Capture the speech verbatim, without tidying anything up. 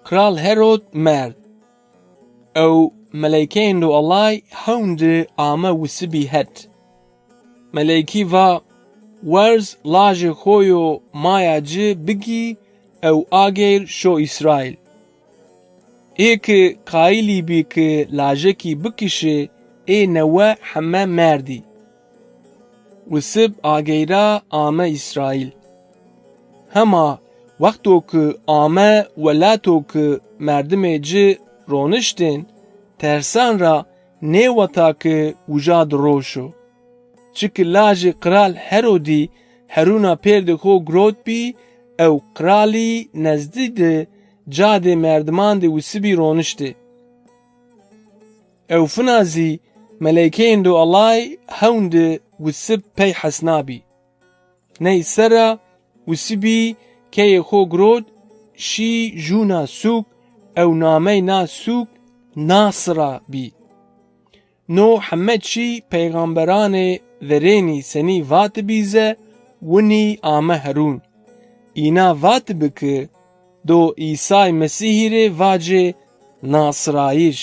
Qral Herod merd. Ew meleykeyêndo Ellay hewn di ame Wisibî het. Meleykî va, werz lajê xo yo maya ci bigî ew ageyr şo Îsraîl. Ê ki qayîlî bî ki lajekî bikişê, ê newe heme merdî. Wisib ageyra ame Îsraîl. Hema wexto ki ame welato ki merdimê ci roniştên, tersan ra nêwata ki uca di roşo. Çiki lajê Qral Herodî herûna pêrdê xo girotbî ew qralî nezdî di cadê merdimandê Wisibî roniştê. Ew fina zî meleykeyêndo Ellay hewn di Wisib pey hesnabî. Ney ser ra Wisibî keyê xo girot, şî jûna sûk, ew namey na sûk Nasira bî. No heme çî peyxamberanê verênî senî vatibî ze winî ame herûn. Îna vatibi ki do Îsay Mesîhî rê vacê Nasirayij.